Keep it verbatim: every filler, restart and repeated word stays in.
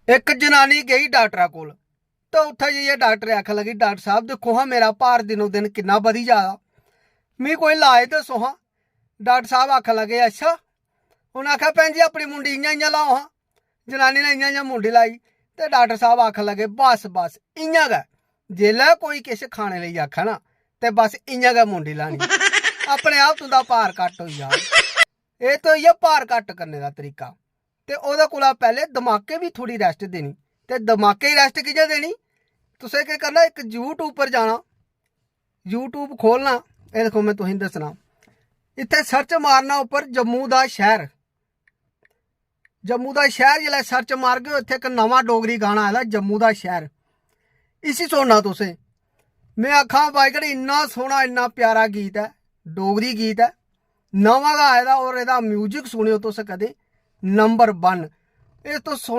इक जनानी गेई डाक्टरै कोल, ते उत्थै जाइयै डाक्टर आखन लगी, "डाक्टर साहब, दिक्खो हां, मेरा भार दिनो दिन किन्ना बधी जा दा, मिगी कोई लाज दस्सो हां।" डाक्टर साहब आखन लगे, "अच्छा।" उ'नें आखेआ, "भैन जी, अपनी मुंडी इ'यां इ'यां लाओ हां।" जनानी ने इ'यां इ'यां मुंडी लाई, ते डाक्टर साहब आखन लगे, "बस बस, इ'यां गै, जेल्लै कोई किश खाने लेई आखै ना, ते बस इ'यां गै मुंडी लानी, अपने आप तुं'दा भार घट्ट होई जाग।" एह् ते होई गेआ भार घट्ट करने दा तरीका। ते ओह्दे कोला पैह्ले दमाकै बी थोह्ड़ी rest देनी। ते दमाकै गी rest कि'यां देनी? तुसें केह् करना, इक YouTube पर जाना, YouTube खोलना। एह् दिक्खो, में तुसेंगी दस्सना, इत्थै search मारना उप्पर जम्मू दा शैह्र। जम्मू दा शैह्र जिसलै search मारगे, इत्थै इक नमां डोगरी गाना आए दा, जम्मू दा शैह्र। इसी सुनना तुसें। में आखां, बाईगड़, इन्ना सोह्ना, इन्ना प्यारा गीत ऐ, डोगरी गीत ऐ, नमां गै आए दा, और एह्दा music सुनेओ तुस कदें, number one। एह् तुस सुन